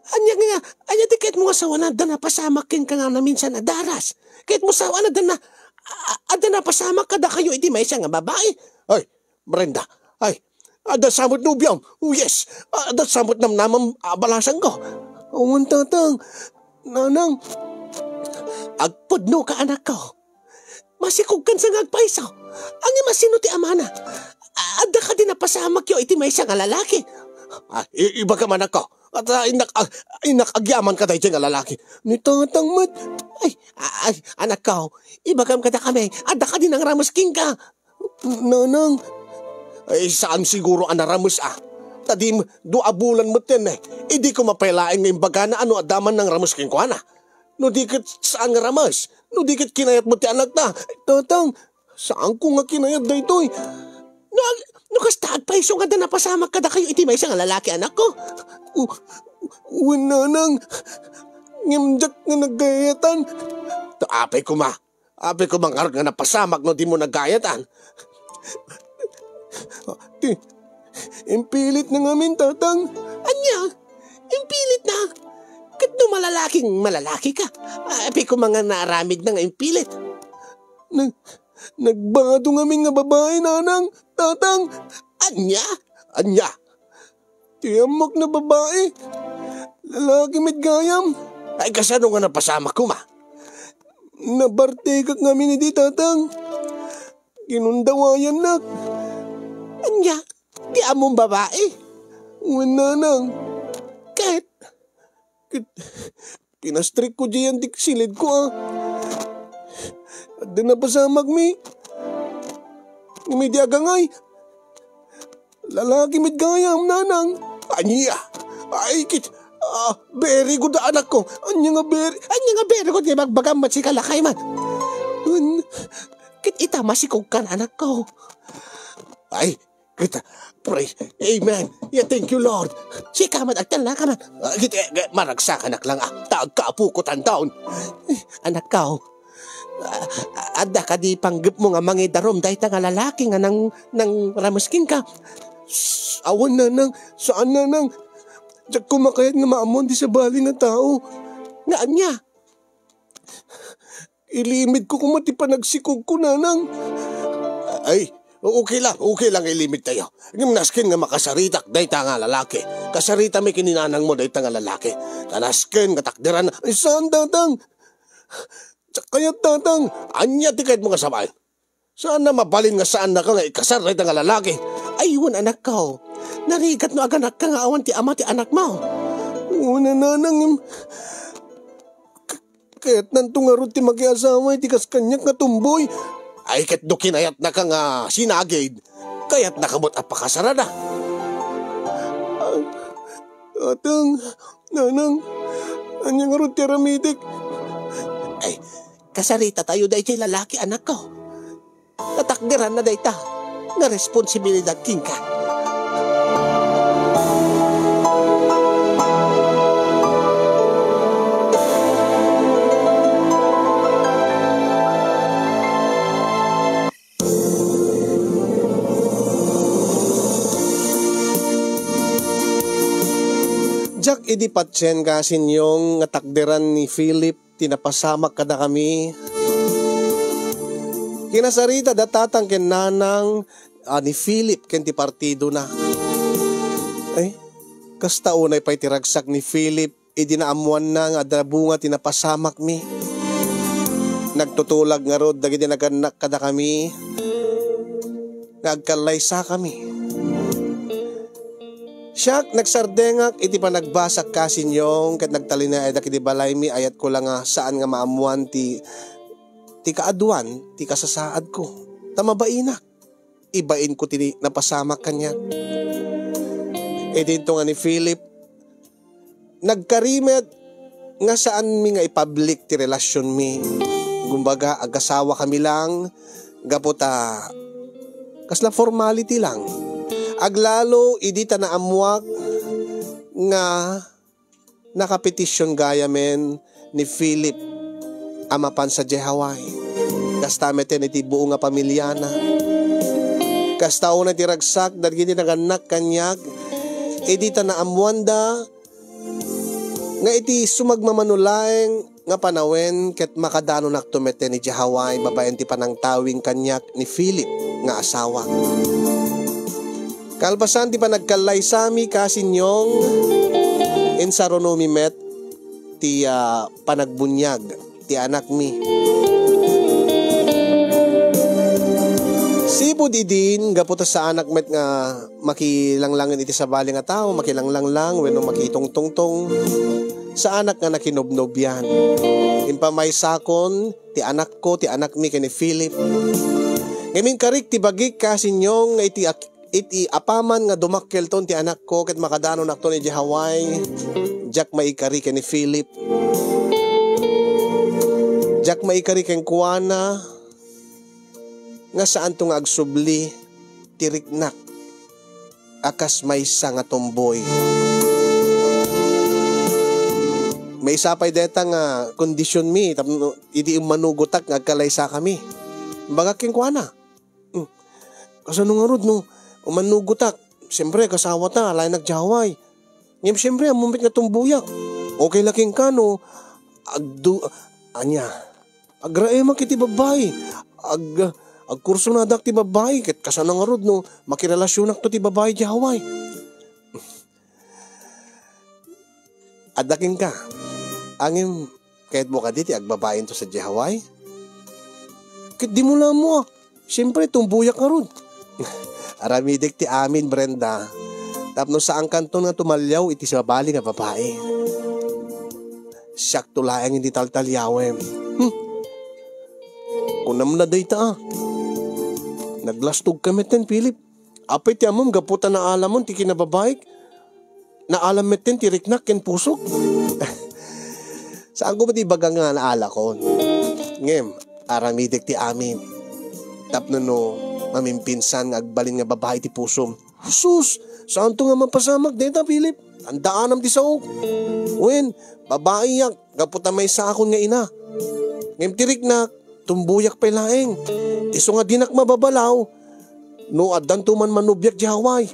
Ania nga, ania ti kayatmo nga sawen a adda napasamak kenka nga naminsan a daras? Kayatmo sawen a adda na-, a-, adda napasamak kadakayo iti maysa nga babai? Ay, Brenda, ay, adda sa met nobiom. Oh, yes, adda sa met namnamam a balasangko. Awan, tatang, nanang. Agpudnoka, anakko. Masikogkan sa nga agpayso. Ngem a sino ti amana? Adda kadi napasamakyo iti maysa nga lalaki? Ah, i-, ibagam, anakko. At, ah, innak, ah, innak agyaman kadaydiay nga lalaki. Ni tatang met. Ay, ah, ay, anakko, ibagam kadakami, adda kadi nangrames kenka? Nanang. Ay, saan siguro a narames, ah. Ta di, dua a bulan metten, eh. Idi koma pay laeng nga imbagana no adda man nangrames kenkuana. No di ket saan nga rames? No di ket kinayat met ti anakta? Tatang, saanko nga kinayat daytoy. No, ag-, no kasta, agpayso nga adda napasamak kadakayo iti maysa nga lalaki, anakko? U-, wen, nanang. Ngem diak nga naggayatan. Ta apay koma. Apay koma ngarud nga napasamak no dimo naggayatan. Ti, impilitna ngamin, tatang. Ania? Impilitna? Ket no malalaking malalaki ka, apay koma nga naaramidna nga impilit? Nag-, nagbado ngamin nga babai, nanang, tatang. Ania? Ania? Ti ammok a babai, lalaki met gayam. Ay, kasano nga napasamak koma? Nabartekak ngamin idi, tatang. Ginundawayannak. Ania? Ti ammom babai? Wen, nanang. Ket, ket, pinastrikko diay ti silidko, ah. Adda napasamakmi. Ngem idi agangay, lalaki met gayam, nanang. Ania? Ay, ket, ah, very good, anakko. Ania nga very, ania nga very good nga ibagbagam met sika, lakay man? Wen, ket ita, masikogkan, anakko. Ay, ket, pray. Amen. Yeah, thank you, Lord. Sika met, agtallaka met. Ah, ket, eh, maragsakanak lang, ah. Ta agkaapokotan taon. Eh, anakko, ah, adda kadi panggepmo nga mangidarum dayta nga lalaki nga nang, nangrames kenka? S-, awan, nanang. Saan, nanang. Diak koma kayat nga maammuan ti sabali nga tao. Nga ania? Ilimedko koma ti panagsikogko, nanang. Ay, okay lang, okay lang, ilimedtayo. Ngem nasken nga makasaritak dayta nga lalaki. Kasaritami ken ni nanangmo dayta nga lalaki. Ta nasken nga takderan. Ay, saan, tatang? Diak kayat, tatang. Ania ti kayatmo nga sabaen? Saan a mabalin nga saannaka nga ikasar dayta nga lalaki? Ay, wen, anakko. Narigat no aganakka nga awan ti ama ti anakmo. Wen, nanang, em, k-, Kayatnanto ngarud ti makiasawa iti kas kaniak nga tumboy. Ay, ket no kinayatnaka nga sinagid, kayatnaka met a pakasarana. Ay, Tatang, Nanang, ania ngarud ti aramidek? Ay, kasaritatayo daytoy lalaki, anakko. Natakderanna dayta nga responsibilidad kenka. Diak idi patien, kaasinyong, nga takderan ni Philip ti napasamak kadakami. Kinasarita da tatang ken nanang, a, ni Philip ken ti partidona. Ay, kasta unay pay ti ragsak ni Philip idi naammoanna nga adda bunga ti napasamakmi. Nagtutulag ngarud dagiti nagannak kadakami nga agkallaysakami. Siak, nagsardengak iti panagbasak, kaasinyong, ket nagtalinaedak iti balaymi. Ayatko la nga saan nga maammoan ti, ti kaaduan ti kasasaadko. Ta mabainak. Ibainko ti napasamak kaniak. Idinto nga ni Philip, nagkari met nga saanmi nga ipublic ti relasionmi. Kumbaga, agasawakami lang gapu ta kasla formality lang. Aglalo idi ta naammoak nga nakapetision gayamen ni Philip a mapan sadiay Hawaii. Kasta met iti buo nga pamiliana. Kasta unay ti ragsak dagiti nagannak kaniak idi ta naammoanda nga iti sumagmamano laeng nga panawen ket makadanonakto met idiay Hawaii babaen ti panangtawing kaniak ni Philip nga asawa. Kalpasan ti panagkallaysami, kaasinyong, insarunomi met ti, ah, panagbuniag ti anakmi. Sipud idin, gapu ta saanak met nga makilanglangen iti sabali nga tao, makilanglanglang wenno makitungtungtong, saanak nga nakinobnobian. Impamaysakon ti anakko, ti anakmi ken ni Philip. Ngem inkarik ti bagik, kaasinyong, nga iti ak-, iti apaman nga dumakkelton ti anakko ket makadanonakton idiay Hawaii, diak maikari ken ni Philip. Diak maikari kenkuana nga saanto nga agsubli ti riknak a kas maysa nga tomboy. Maysa pay dayta nga kondisionmi tapno idi immanugotak nga agkalaysakami. Imbagak kenkuana, "Hmm, kasano ngarud no ummanugotak? Siyempre, kasawata, alaennak idiay Hawaii. Ngem siyempre, ammom met nga tomboyak. Okay la kenka no agdu-, ania, agraemak iti babbai. Ag-, agkursonadak ti babbai, ket kasano ngarud no makirelasionakto ti babbai idiay Hawaii?" Adda kenka. Ngem kayatmo kadi ti agbabainto sadiay Hawaii? Ket dimo la ammo a. Siyempre, tomboyak ngarud. Aramidek ti amin, Brenda. Tapno saankanto nga tumaliaw iti sabali nga babai. Siakto laeng ti taltaliawem. Hmm. Kunam la dayta a. Naglastogka metten, Philip. Apay ti ammom gapu ta naalamon ti kinababaik? Naalam metten ti riknak ken pusok. Saanko met ibaga nga naalakon. Ngem, aramidek ti amin. Tapno no mamimpinsan nga agbalin nga babai ti pusom. Sus! Saanto nga mapasamak dayta, Philip? Tandaanam ti saok. Wen, babaiak gapu ta maysaakon nga ina. Ngem ti riknak, tomboyak pay laeng. Isu nga dinak mababalaw, no addanto man manobiak idiay Hawaii.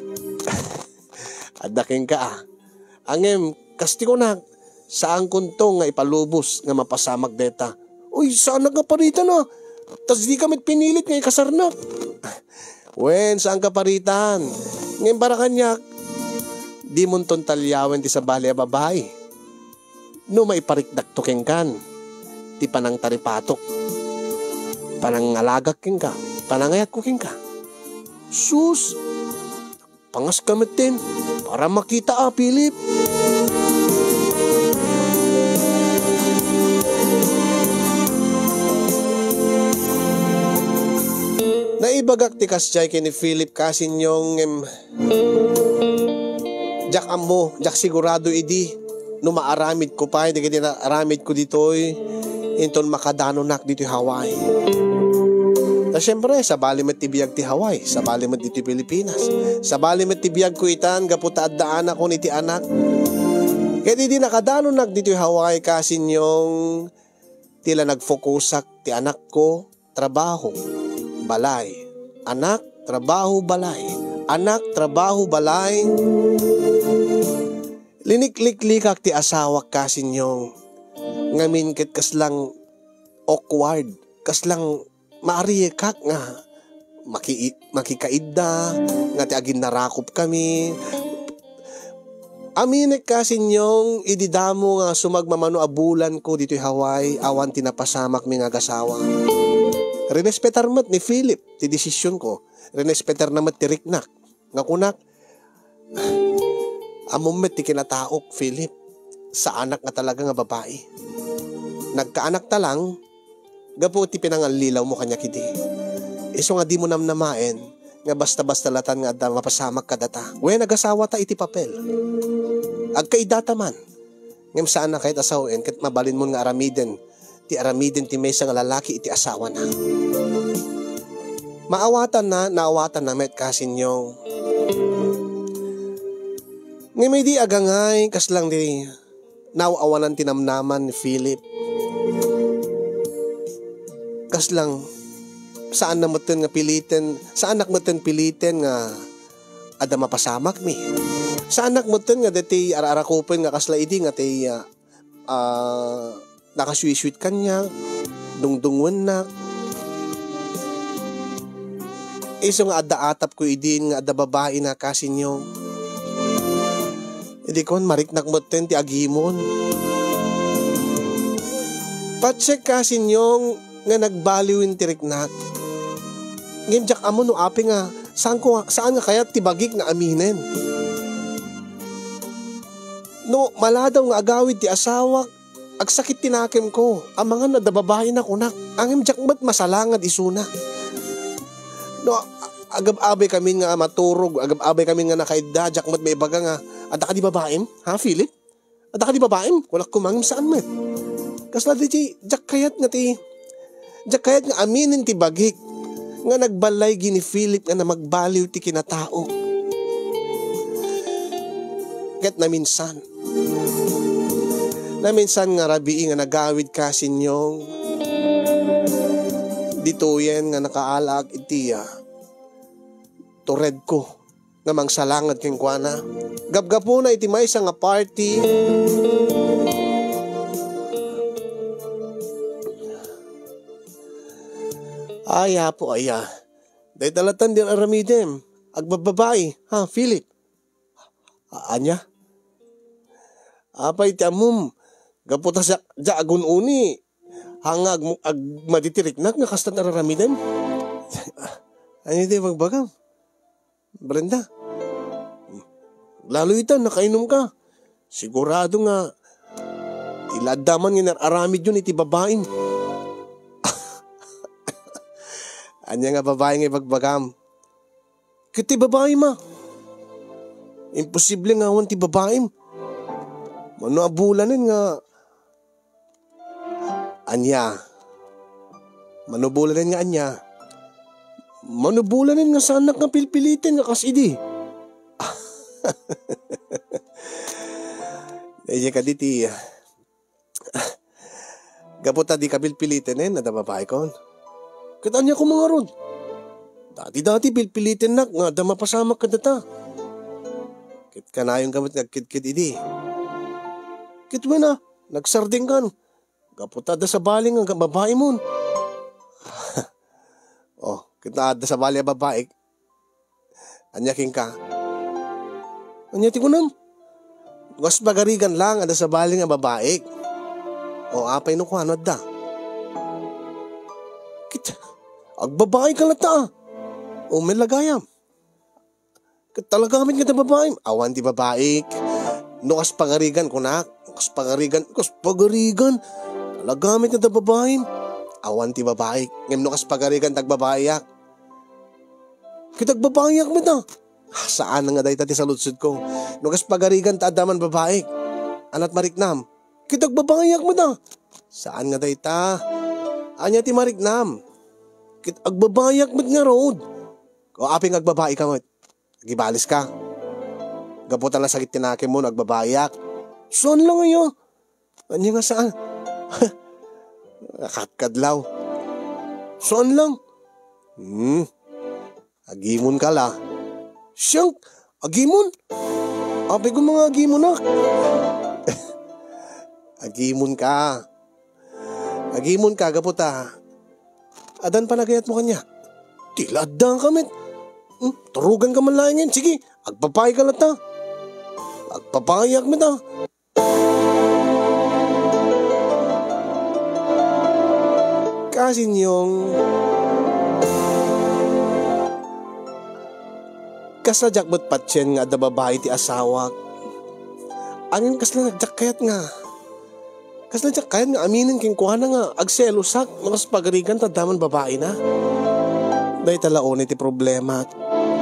Adda kenka a. Ngem, kas ti kunak, saankonto nga ipalubos nga mapasamak dayta. Uy, saanak nga paritan a. Tas dika met pinilit nga ikasarnak. Wen, saanka paritan. Ngem para kaniak, dimonton taliawen ti sabali a babai. No maiparikdakto kenkan ti panangtaripatok, panangalagak kenka, panangayatko kenka. Sus! Pangaska metten, para makita a, Philip. Bagak ti kasdiay ken ni Philip, kasinyo, ngem diak ammo, diak sigurado idi no maaramidko pay dagiti naaramidko ditoy inton makadanonak ditoy Hawaii. Ta siempre, sabali met ti biag ti Hawaii, sabali met ditoy Pilipinas. Sabali met ti biagko itan gapu ta addaanakon iti anak. Ket idi nakadanonak ditoy Hawaii, kasinyo, ti la nagfokusak ti anakko, trabaho, balay. Anak, trabaho, balay. Anak, trabaho, balay. Linikliklikak ti asawak, kasinyo. Ngamin ket kaslang awkward, kaslang maarikak nga maki-, makikaidda, nga ti aginnarakop kami. Aminek, kasinyo, idi damo nga sumagmamano a bulanko ditoy Hawaii, awan ti napasamakmi nga agasawa. Rinespetar met ni Philip ti desisionko. Rinespetarna met ti riknak. Nga kunak, "Ammom met ti kinataok, Philip. Saanak nga talaga nga babai. Nagkaanak ta lang gapu ti pinangallilawmo kaniak idi. Isu nga dimo namnamaen nga basta-basta latan nga adda mapasamak kadata. Wen, agasawata iti papel. Agkaidata man. Ngem saan a kayat a sawen ket mabalinmon nga aramiden ti aramiden ti maysa nga lalaki iti asawana." Maawatanna, naawatanna met, kasinyo. Ngem idi agangay, kaslang di naaw-awanan ti namnaman ni Philip. Kaslang, saanna metten nga piliten, saannak metten piliten nga adda mapasamakmi. Saannak metten nga dati ar-arakupen nga kasla idi nga ti, ah, ah, nakasuissuit kaniak, dungdungngoennak. Isu nga adda atapko idin nga adda babaina, kasinyo. Idi kuan, mariknak metten ti agimon. Patsek, kasinyo, nga nagbaliwen ti riknak. Ngem diak ammo no apay nga saan ko, saan nga kayat ti bagik nga aminen. No maladaw nga agawid ti asawak, agsakit ti nakemko. Amangan adda babaina, kunak. Ngem diak met masalangad isuna. No a-, agab-abay kami nga maturog, agab-abay kami nga nakaidda, diak met maibaga nga, "Adda kadi babaim? Ha, Philip? Adda kadi babaim?" Kunak koma, ngem saan met. Kasla daydi, diak kayat nga ti, diak kayat nga aminen ti bagik nga nagballay idi ni Philip nga namagbaliw ti kinataok. Ket naminsan, naminsan nga rabii nga nagawid, kasinyo, ditoyen nga nakaalaak iti, ah, turedko nga mangsalangad kenkuana. Gapgapuna iti maysa nga party, "Ay, Apo, aya. Dayta latan ti aramidem. Agbababai, ha, Philip?" "A-, ania? Apay ti ammom? Gapu ta siak, dia agun-uni. Haan nga agmu-, agmadi ti riknak nga kasta ti ar-aramidem." "Ania ti ibagbagam, Brenda? Lalo ita, nakainom ka. Sigurado nga ti la adda man nga inar-aramidyon iti babaim." "Ania nga babai nga ibagbagam? Ket ti babaim a? Imposible nga awan ti babaim. Mano a bulanen nga ania? Mano bulanen nga ania? Mano bulanen nga saanak nga pilpiliten nga kas idi?" Daydiay kadi ti Gapu ta dika pilpiliten, adda babaikon. Ket ania koma ngarud? Dati-dati pilpilitennak nga adda mapasamak kadata. Ket kanayonka met nga agkedked idi. Ket wen a, nagsardengkan. Gapu ta adda sabali nga babaimon. Oh, ket adda sabali a babaik. Ania kenka? Ania ti kunam? Kas pagarigan lang, adda sabali nga babaik. O, apay no kuano adda? Ket, agbabaik ka latta, a. O, men lagayam. Ket talaga met nga adda babaim. Awan ti babaik. No kas pagarigan, kunak. Kas pagarigan, kas pagarigan. Talaga met nga adda babaim. Awan ti babaik. Ngem no kas pagarigan, ti agbabaiak. Ket agbabaiak met a. Ah, saan nga dayta ti saludsodko. No kas pagarigan ta adda man babaik. Aniat mariknam? Ket agbabaiak met a. Saan nga dayta? Ania ti mariknam? Ket agbabaiak met ngarud. O apay nga agbabaika met? Agibaliska. Gapu ta nasakit ti nakemmo no agbabaiak. Saan lang aya? Ania nga saan? Nakatkadlaw. Saan lang? Hmm. Agimonka la. Siak? Agimon? Apay nga agimonak? Agimonka. Agimonka, gapu ta addan panagayatmo kaniak. Ti la addaka met. Hmm, turuganka man laengen. Sige, agbabaika latta. Agbabaiak met a. Kasinyong, kasla diak met patien nga adda babai ti asawak. Ngem kasla diak kayat nga, kasla diak kayat nga aminen kenkuana nga agselosak no kas pagarigan ta adda man babaina. Dayta la unay ti problemak.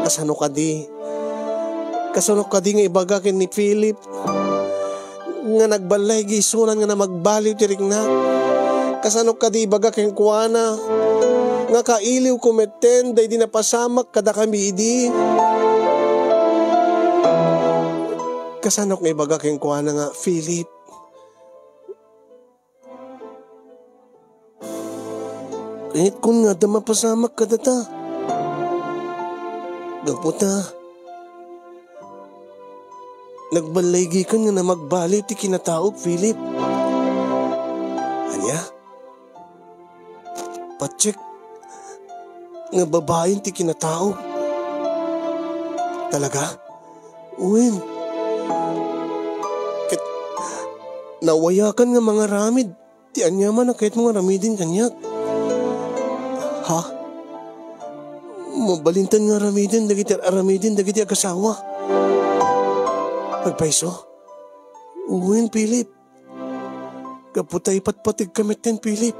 Kasano kadi? Kasano kadi nga ibaga ken ni Philip nga nagballaygi isunan nga namagbaliw ti riknak? Kasano kadi ibaga kenkuana nga kailiwko metten daydi napasamak kadakami idi? Kasano nga ibaga kenkuana nga, Philip, Kayatko nga adda mapasamak kadata. Gapu ta nagballaygikan nga namagbaliw ti kinataok, Philip. Ania? Patsek nga babain ti kinataok. Talaga? Wen. Ket nawayakan nga mangaramid ti aniaman a kayatmo nga aramiden kaniak. Ha? Mabalintan nga aramiden dagiti aramiden dagiti agasawa. Agpayso? Wen, Philip. Gapu ta ipatpategka metten, Philip.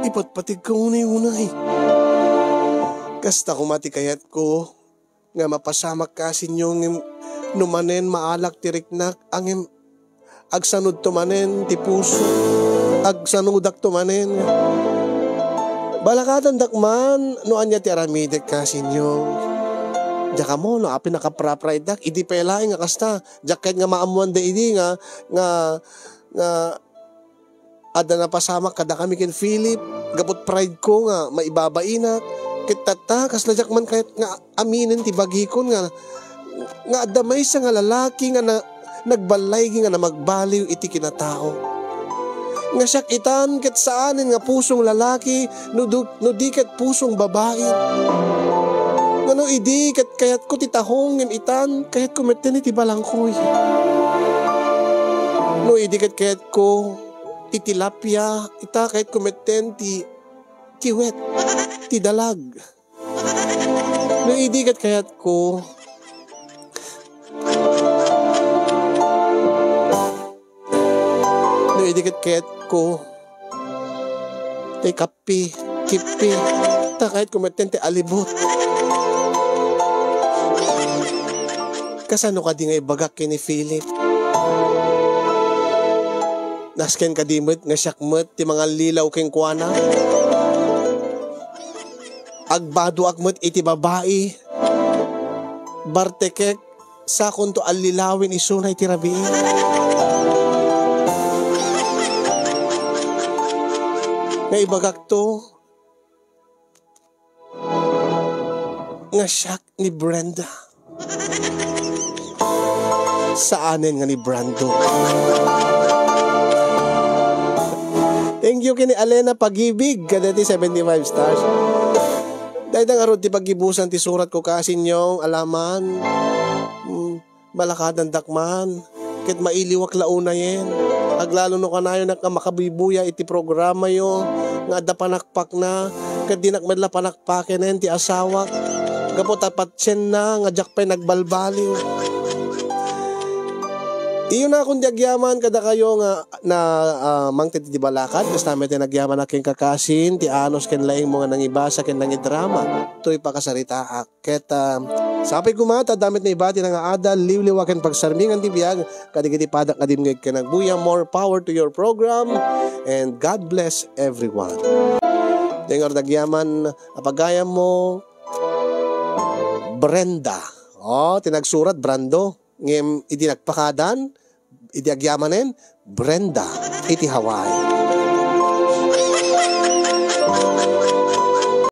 Ipatpategka unay-unay. Kasta koma ti kayatko nga mapasamak kasinyong ngem no manen maalak ti riknak, ngem agsanudto manen ti puso. Agsanudakto manen. Balakadandak man no ania ti aramidek kasinyong. Diak ammo no apay nga kaprapray-dak, idi pay laeng nga kasta. Diak kayat nga maammoan daydi nga, nga, nga adda napasamak kadakami ken Philip, gapu ta pride ko nga maibabainak. Ket tatta, kasla diak man kayat nga aminen ti bagikon nga, nga adda maysa nga lalaki nga na, nagballaygi nga namagbaliw iti kinatao. Nga siak itan ket saanen nga pusong lalaki, no du-, no di ket pusong babai. Ngano idi ket kayatko ti tahong ngem itan, kayatko metten iti balangkoy. No idi ket kayatko ti tilapia, ita, kayatko metten ti kiwet, ti dalag. No idi ket kayatko, no idi ket kayatko, ti kap-, Pi, kippi, ta kayatko metten ti alibut. Kasano kadi nga ibagak ken ni Philip? Nasken kadi met nga siak met ti mangallilaw kenkuana? Agbadoak met iti babai, bartekek, sakonto allilawen isuna iti rabii. Nga ibagakto nga siak ni Brenda. Saanen nga ni Brando. Thank you ken ni Alena Pagibig, kadeti seventy-five stars. Dayta ngarud ti paggibusan ti suratko kasinyong alaman. Hmm. Balakadandak man, ket mailiwak la unayen. Aglalo no kanayonak nga makabubuya iti programayo nga adda panakpakna, ket dinak met la panakpakenen ti asawak, gapu ta patienna nga diak pay nagbalbaliw. Iyon a kun di agyaman kadakayo nga na, ah, mangted iti balakad, kasta met ti nagyamanak ken kakasin, ti anus ken laingmo nga nangibasa ken nangidrama. Toy pakasaritaak. Ket, ah, sapay koma ta adda met naibati nga adal, liwliwa ken pagsarmingan ti biag, kadagiti padak nga dimngeg ken agbuya. More power to your program, and God bless everyone. Dengor dagyaman a pagayammo, Brenda. Oh, ti nagsurat, Brando. Ngem iti nagpakadan, iti agyamanen, Brenda, iti Hawaii.